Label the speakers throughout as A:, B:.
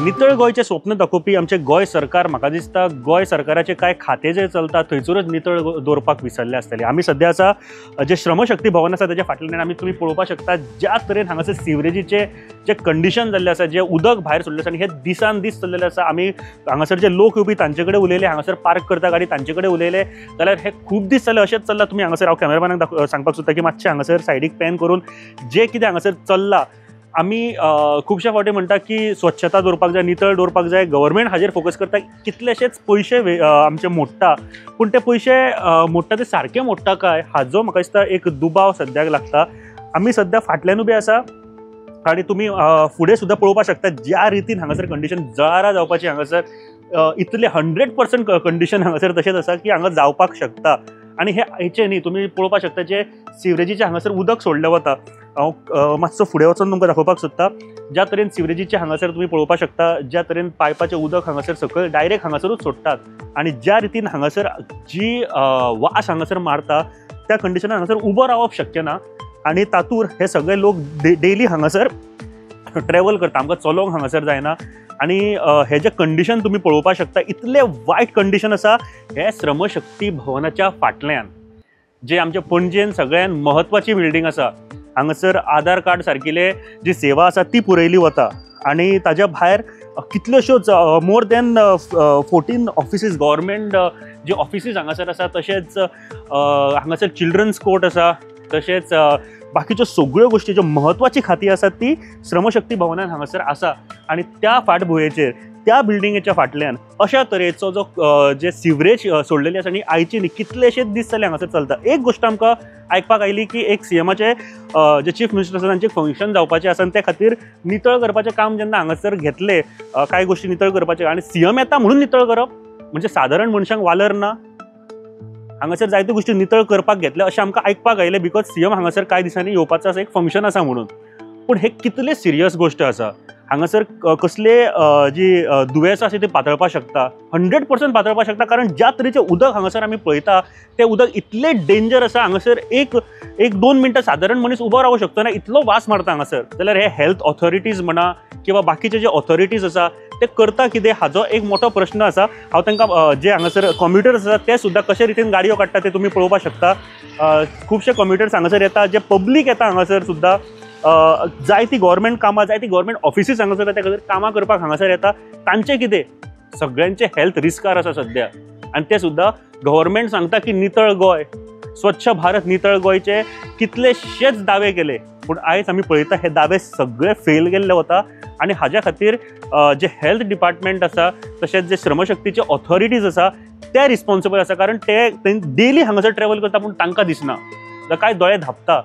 A: नितळ गोंयचें स्वप्न दाखोवपी आमचें गोंय सरकार, म्हाका दिसता गोंय सरकाराचे कांय खातें जे चलता थंयसरूच नितळ दवरपाक विसरले आसतले। आमी सद्या आसा जे श्रमशक्ती भवन आसा तेज्या फाटल्यान आमी तुमी पळोवपाक शकता ज्या तरेन हांगासर सिवरेजीचें जे कंडिशन जाल्लें आसा, जें उदक भायर सोडलें आसा आनी हे दिसान दीस चल्लेलें आसा। आमी हांगासर जे लोक येवपी तांचे कडेन उलयले, हांगासर पार्क करता गाडी तांचे कडेन उलयले जाल्यार हे खूब दीस जाले अशेंच चल्लां। तुमी हांगासर हांव कॅमेरामॅनाक सांगपाक सोदता की मातशें हांगासर सायडीक पॅन करून जें कितें हांगासर चल्लां। आमी खुबशे फावटी म्हणटा की स्वच्छता दवरपाक जाय, नितळ दवरपाक जाय, गव्हर्मेंट हाजेर फोकस करता, कितलेशेच पयशे आमचे मोडटा, पूण ते पयशे मोडटा ते सारके मोडटा काय हाजो म्हाका दिसता एक दुबाव सद्याक लागता। आमी सद्या फाटल्यान उबे आसा आनी तुमी फुडें सुद्दां पळोवपाक शकता ज्या रितीन हांगासर कंडिशन जळारां जावपाची, हांगासर इतले 100% कंडिशन हांगासर तशेंच आसा की हांगा जावपाक शकता। आनी हे हेचे न्ही तुमी पळोवपाक शकता जे सिवरेजीचें हांगासर उदक सोडलें वता, हांव मातसो फुडें वचून तुमकां दाखोवपाक सोदता। ज्या तरेन सिवरेजीचें हांगासर तुमी पळोवपाक शकता ज्या तरेन पायपाचें उदक हांगासर सकयल डायरेक्ट हांगासरूच सोडटात आनी ज्या रितीन हांगासर जी वास हांगासर मारता त्या कंडिशनान हांगासर उबो रावप शक्य ना। आनी तातूर हे सगळे लोक डेली हांगासर ट्रॅवल करता, आमकां चलोवंक हांगासर जायना। आनी हे जे कंडिशन तुमी पळोवपाक शकता इतलें वायट कंडिशन आसा हे श्रमशक्ती भवनाच्या फाटल्यान जे आमच्या पणजेन सगळ्यान म्हत्वाची बिल्डींग आसा, हांगासर आधार कार्ड सारकिले जी सेवा आसा ती पुरयली वता आनी ताज्या भायर कितल्योश्योच मोर दॅन 14 ऑफिसीस गव्हर्मेंट जे ऑफिसीस हांगासर आसा, तशेंच हांगासर चिल्ड्रन्स कोर्ट आसा, तशेंच बाकीच्यो सगळ्यो गोश्टी ज्यो म्हत्वाची खाती आसा ती श्रमशक्ती भवनान हांगासर आसा। आनी त्या फाटभुंयेचेर त्या बिल्डिंगेच्या फाटल्यान अशा तरेचो जो जे सिवरेज सोडलेली आसा आनी आयची न्ही कितलेशेच दीस जाले हांगासर चलता। एक गोश्ट आमकां आयकपाक आयली की एक सीएमाचे जे चीफ मिनिस्टर आसा तांचें फंक्शन जावपाचें आसा आनी त्या खातीर नितळ करपाचें काम जेन्ना हांगासर घेतलें, कांय गोश्टी नितळ करपाचें आनी सीएम येता म्हणून नितळ करप म्हणजे सादारण मनशांक वालर ना। हांगासर जायत्यो गोश्टी नितळ करपाक घेतले अशें आमकां आयकपाक आयलें because CM हांगासर कांय दिसांनी येवपाचो आसा, एक फंक्शन आसा म्हणून। पूण हे कितले सिरियस गोश्ट आसा, हांगासर कसले जी दुयेंसां आसा ती पातळपाक शकता, 100% पातळपाक शकता। कारण ज्या तरेचें उदक हांगासर आमी पळयता तें उदक इतलें डेंजर आसा, हांगासर एक दोन मिनटां सादारण मनीस उबो रावूंक शकतो ना, इतलो वास मारता हांगासर। जाल्यार हे हेल्थ ऑथॉरिटीज म्हणा किंवा बाकीचे जे ऑथॉरिटीज आसा ते करता कितें हाजो एक मोठो प्रश्न आसा। हांव तांकां जे हांगासर कॉम्प्युटर्स आसा ते सुद्दां कशे रितीन गाडयो काडटा ते तुमी पळोवपाक शकता। खुबशे कॉम्प्युटर्स हांगासर येता, जे पब्लीक येता हांगासर सुद्दां जायती गव्हर्मेंट कामां, जायती गव्हर्मेंट ऑफिसीस हांगासर त्या खातीर कामां करपाक हांगासर येता, तांचें कितें सगळ्यांचें हेल्थ रिस्कार आसा सद्या। आनी ते सुद्दां गव्हर्मेंट सांगता की नितळ गोंय, स्वच्छ भारत, नितळ गोंयचे कितलेशेच दावे केले, पूण आयज आमी पळयता हे दावे सगळे फेल गेल्ले वता। आनी हाज्या खातीर जे हेल्थ डिपार्टमेंट आसा तशेंच जे श्रमशक्तीचे ऑथॉरिटीज आसा ते रिस्पॉन्सिबल आसा, कारण ते डेली हांगासर ट्रॅवल करता पूण तांकां दिसना, काय दोळे धांपता,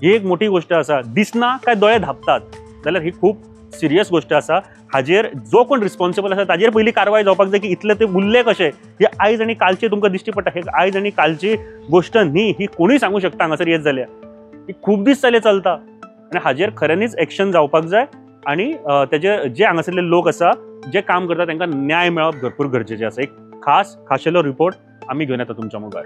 A: ही एक मोठी गोश्ट आसा, दिसना काय दोळे धांपतात जाल्यार ही खूब सिरियस गोश्ट आसा। हाजेर जो कोण रिस्पॉन्सिबल आसा ताजेर पयलीं कारवाय जावपाक जाय की इतले ते उरले कशे, ही आयज आनी कालची तुमकां दिश्टी पडटा, हे आयज आनी कालची गोश्ट न्ही, ही कोणूय सांगू शकता हांगासर येत जाल्यार, ही खूब दीस जाले चलता आनी हाजेर खऱ्यांनीच एक्शन जावपाक जाय आनी तेजे जे हांगासरले लोक आसा जे काम करता तांकां न्याय मेळप भरपूर गरजेचें आसा। एक खाशेलो रिपोर्ट आमी घेवन येता तुमच्या मुखार।